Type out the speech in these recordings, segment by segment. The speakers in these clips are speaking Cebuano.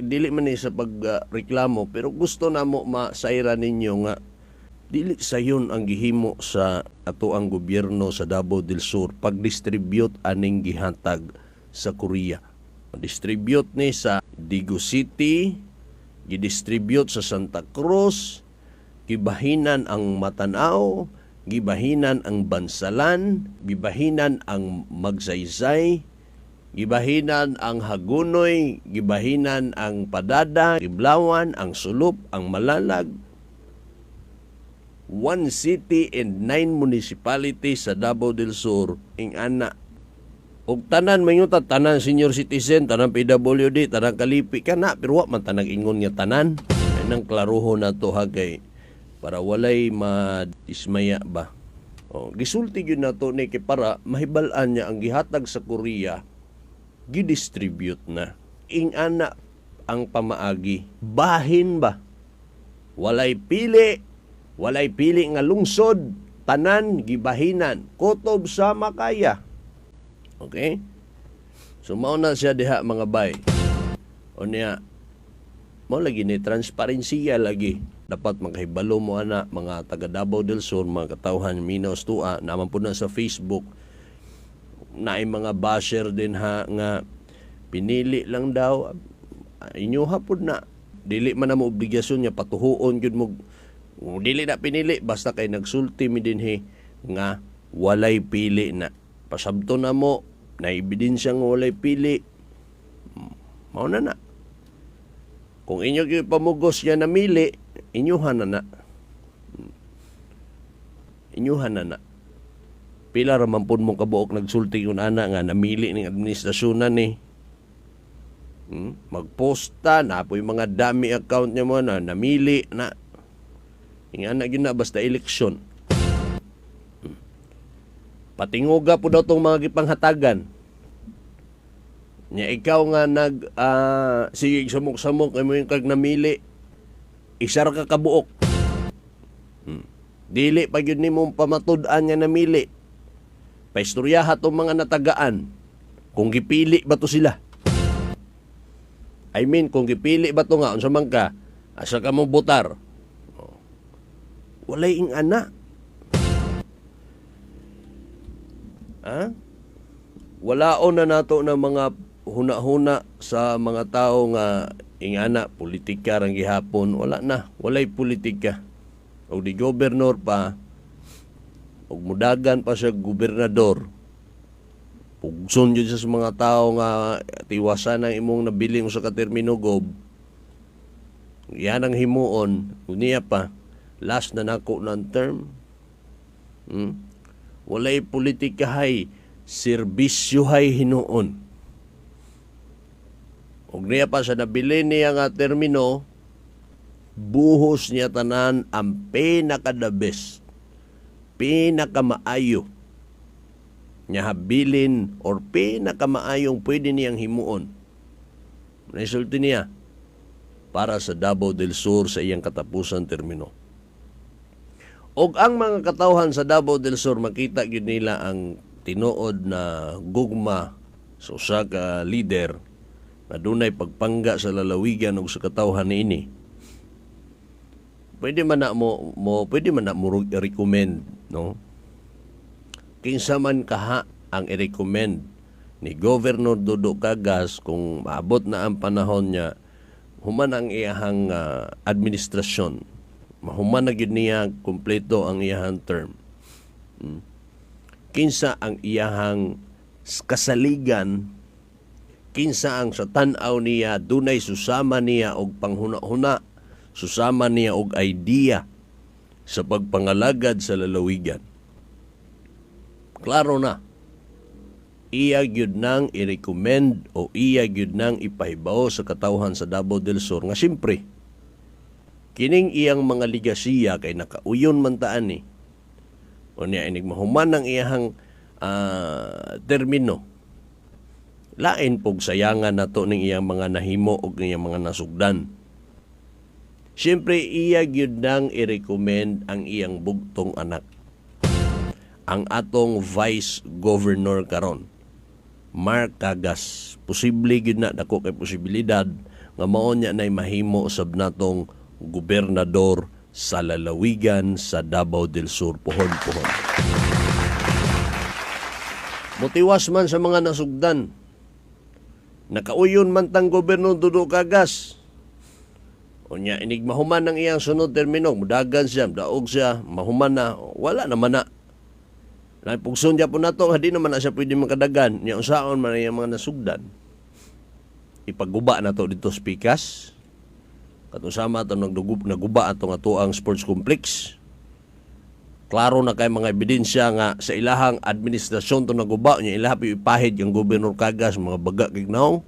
Dili man ni sa pagreklamo, pero gusto na mo masayran ninyo nga dili sayon ang gihimo sa ato ang gobyerno sa Davao del Sur pag-distribute aning gihatag sa Korea. Distribute ni sa Digos City, gidistribute sa Santa Cruz, gibahinan ang Matanaw, gibahinan ang Bansalan, gibahinan ang Magsaysay, gibahinan ang Hagonoy, gibahinan ang Padada, Kiblawan, ang Sulop, ang Malalag. One city and nine municipalities sa Davao del Sur ing ana. Og tanan maingon ta, tanan senior citizen, tanan PWD, tanan kalipi kana, pero wa man tanang ingon nga tanan. Ay nang klaruho na to ha, kay para walay madismaya ba. Oh, gisulti gyud nato ni kay para mahibal-an niya ang gihatag sa Korea gidistribute na. Ing ana ang pamaagi. Bahin ba? Walay pili, walay pili nga lungsod, tanan gibahinan, kutob sa makaya. Okay? So mao na siya diha, mga bay. O niya, mao lagi ni transparensiya lagi. Dapat makahibalo mo ana, mga taga Davao del Sur, mga katawhan Minos Tua, naman po na sa Facebook naay mga basher din ha nga pinili lang daw. Inyo hapon na dili man na mo obligasyon niya patuhuon gyud mo dili na pinili, basta kay nagsulti mi dinhi nga walay pili na. Pasabto na mo na ebidensya nga walay pili, mao na na. Kung inyo gyud pamugos nga namili, inyuhan na na, inyuhan na na. Pila ra man pud mo kabuok nagsulti kun ana nga namili ning administrasyon na ni. Magposta na po yung mga dami account niya mo na namili na. Ingana gyud na, basta eleksyon. Patinguga po daw tong mga gipanghatagan. Nya ikaw nga nag sige samok-samok imo yung kag namili, isa ra ka kabuok. Dili pa gyud nimo pamatud-an nga namili. Paistoryaha tong mga natagaan. Kung gipili ba to sila? I mean, kung gipili ba to nga, unsa man ka, asa ka mo botar? Oh. Walay ing ana. Ha? Walaon na nato ng mga huna-huna sa mga tao nga ingana politika rang gihapon. Wala na, walay politika. Og di governor pa, og mudagan pa siya gobernador, pugson jud siya sa mga tao nga tiwasan ang imong nabiling sa katermino gob. Yan ang himuon niya pa, last na nako ng term. Walay politika hay, serbisyo hay hinuon. Og niya pa sa nabili niya nga termino, buhos niya tanan ang pinaka the best, pinakamaayo niya habilin or pinakamaayong pwede niyang himuon. Nasulti niya para sa Davao del Sur sa iyang katapusan termino. Og ang mga katawhan sa Davao del Sur makita gyud nila ang tinuod na gugma sa usa ka leader na dunay pagpangga sa lalawigan ug sa katawhan niini. Pwede man na mo pwede man na mo recommend, no? Kinsa man kaha ang i-recommend ni Governor Dodo Cagas kung maabot na ang panahon niya, human ang iyahang administrasyon, mahuman na gyud niya kumpleto ang iyahang term. Kinsa ang iyahang kasaligan, kinsa ang sa tan-aw niya dunay susama niya og panghuna-huna, susama niya og idea sa pagpangalagad sa lalawigan. Klaro na, iya gyud nang i-recommend o iya gyud nang ipahibaw sa katawhan sa Davao del Sur nga siyempre kining iyang mga ligasiya kay nakauyon man taan ni. O niya inig mahuman ang iyahang termino, lain pog sayangan nato ning iyang mga nahimo og iyang mga nasugdan. Siyempre iya gyud nang i-recommend ang iyang bugtong anak, ang atong vice governor karon, Mark Cagas. Posible gyud na, dako kay posibilidad nga mao nya nay mahimo sab natong gobernador sa lalawigan sa Davao del Sur pohon-pohon. Motiwas man sa mga nasugdan. Nakauyon man tang gobyerno Dudo Cagas. Unya inig mahuman ang iyang sunod termino, mudagan siya, daog siya, mahuman na, wala naman na. Lain pugson po nato nga di naman na siya pwede makadagan. Nya unsaon man iyang mga nasugdan. Ipaguba na to dito sa pikas. Katong sama atong naguba atong atoang sports complex. Klaro na kay mga ebidensya nga sa ilahang administrasyon to naguba nya ilaha ipahid yung Gobernador Cagas mga baga kig naong.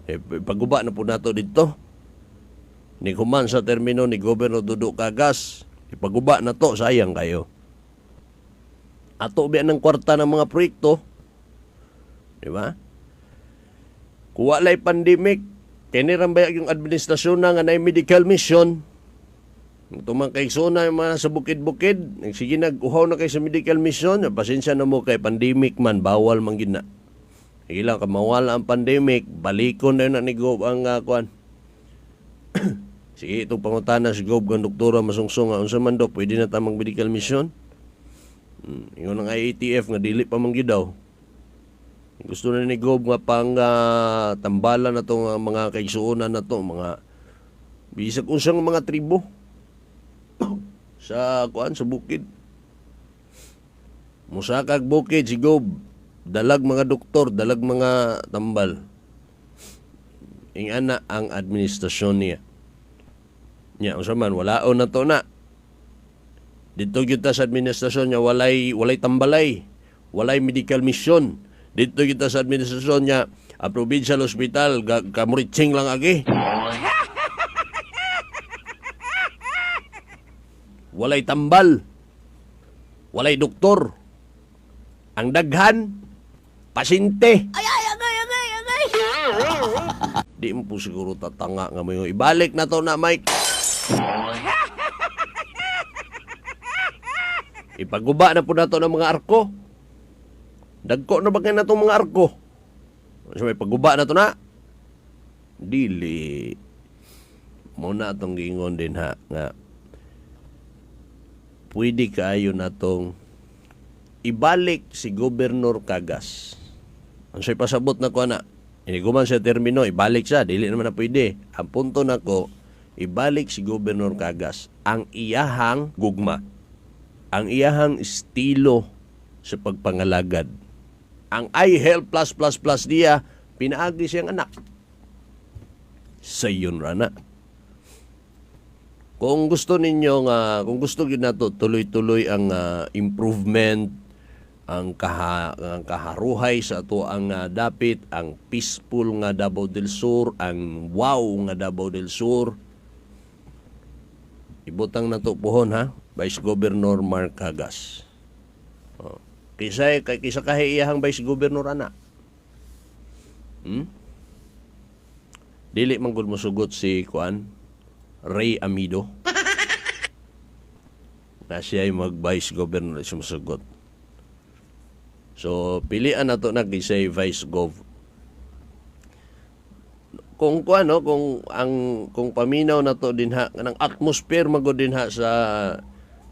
Eh, ipaguba na po nato dito. Ni human sa termino ni Gobernador Dudo Cagas, ipaguba na to, sayang kayo. Ato biya ng kwarta ng mga proyekto. Di ba? Kung walay pandemic, kini ra ba yung administrasyon na nga naay medical mission. Tumang kay sona yung mga sa bukid-bukid, sige nag-uhaw na kay sa medical mission, pasensya na mo kay pandemic man, bawal man gid na. Sige lang, kung mawala ang pandemic, balikon na yun na ni Gob ang kuan. Sige, itong pangutana si Gob kang doktora masungsong, unsa man dok, pwede na tamang medical mission? Ingon ang IATF nga dili pa man gyud daw. Gusto na ni Gob nga pang tambalan na tong mga kaigsuonan na to, mga bisag unsang mga tribo sa kuan sa bukid. Musakag bukid si Gob, dalag mga doktor, dalag mga tambal. Ingana ang administrasyon niya. Nya unsa man walaon na to na. Dito gyud ta sa administrasyon niya walay tambalay, walay medical mission. Dito gyud ta sa administrasyon niya ang provincial hospital kamuritsing lang agi. Walay tambal, walay doktor. Ang daghan pasyente. Ay, ay, agay, agay, agay. Di mo po siguro tatanga nga mo yung ibalik na to na, Mike. Ipaguba na po na to ng mga arko. Dagko na ba kayo na itong mga arko? So, may paguba na to na? Dili. Muna itong giingon din ha, nga pwede kaayo na tong ibalik si Gobernador Cagas. Ang siya'y pasabot na ko na, iniguman siya termino, ibalik siya, dili naman na pwede. Ang punto na ko, ibalik si Gobernador Cagas ang iyahang gugma, ang iyahang estilo sa pagpangalagad. Ang iHealth plus plus plus niya, pinaagi siyang anak. Sa yun rana. Kung gusto ninyo nga, kung gusto gyud nato tuloy-tuloy ang improvement, ang kaharuhay sa ato ang dapit, ang peaceful nga Davao del Sur, ang wow nga Davao del Sur, ibutang nato pohon ha, Vice Governor Mark Cagas. Oh. Kaysa kahi iyahang Vice Governor ana. Dili man gud mosugot si kuan Ray Amido. Na siya ay mag-Vice Governor siya mosugot. So pilian nato na kaysa Vice Gov. Kung kuan no, kung ang kung paminaw nato dinha kanang atmosphere magud dinha sa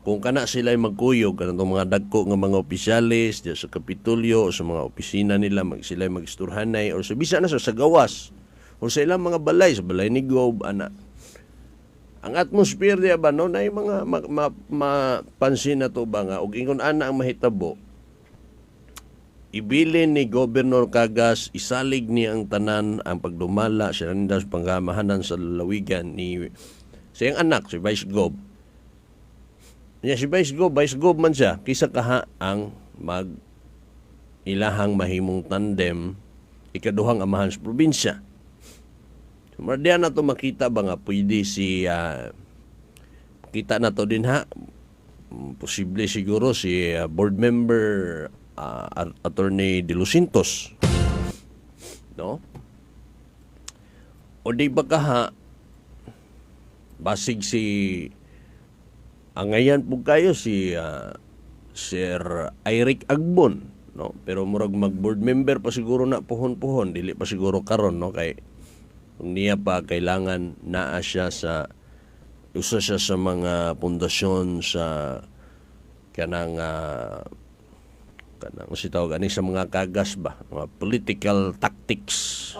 kung kana sila ay magkuyog kanang mga dagko nga mga opisyales diya sa Kapitolyo o sa mga opisina nila mag sila ay magisturhanay or sa bisa na sa gawas o sa ilang mga balay, sa balay ni Gob ana. Ang atmosphere diya ba no nay mga mapansin na to ba nga og ingon ana ang mahitabo. Ibilin ni Governor Cagas, isalig niya ang tanan, ang pagdumala, siya rin daw sa panggamahanan sa lalawigan ni siyang anak, si Vice Gov. Niya, si Vice Gov, Vice Gov man siya, kisa kaha ang mag ilahang mahimong tandem, ikaduhang amahan sa probinsya. So, diyan na to makita ba nga pwede si, kita na to din ha, posible siguro si board member Attorney De Los Santos, no? O di ba kaha basig si angayan po kayo si Sir Eric Agbon, no? Pero murag mag board member pa siguro na pohon-pohon, dili pa siguro karon, no? Kay Ug niya pa kailangan naa siya sa usa siya sa mga pundasyon sa kanang si tawag ani sa mga kagas ba, mga political tactics.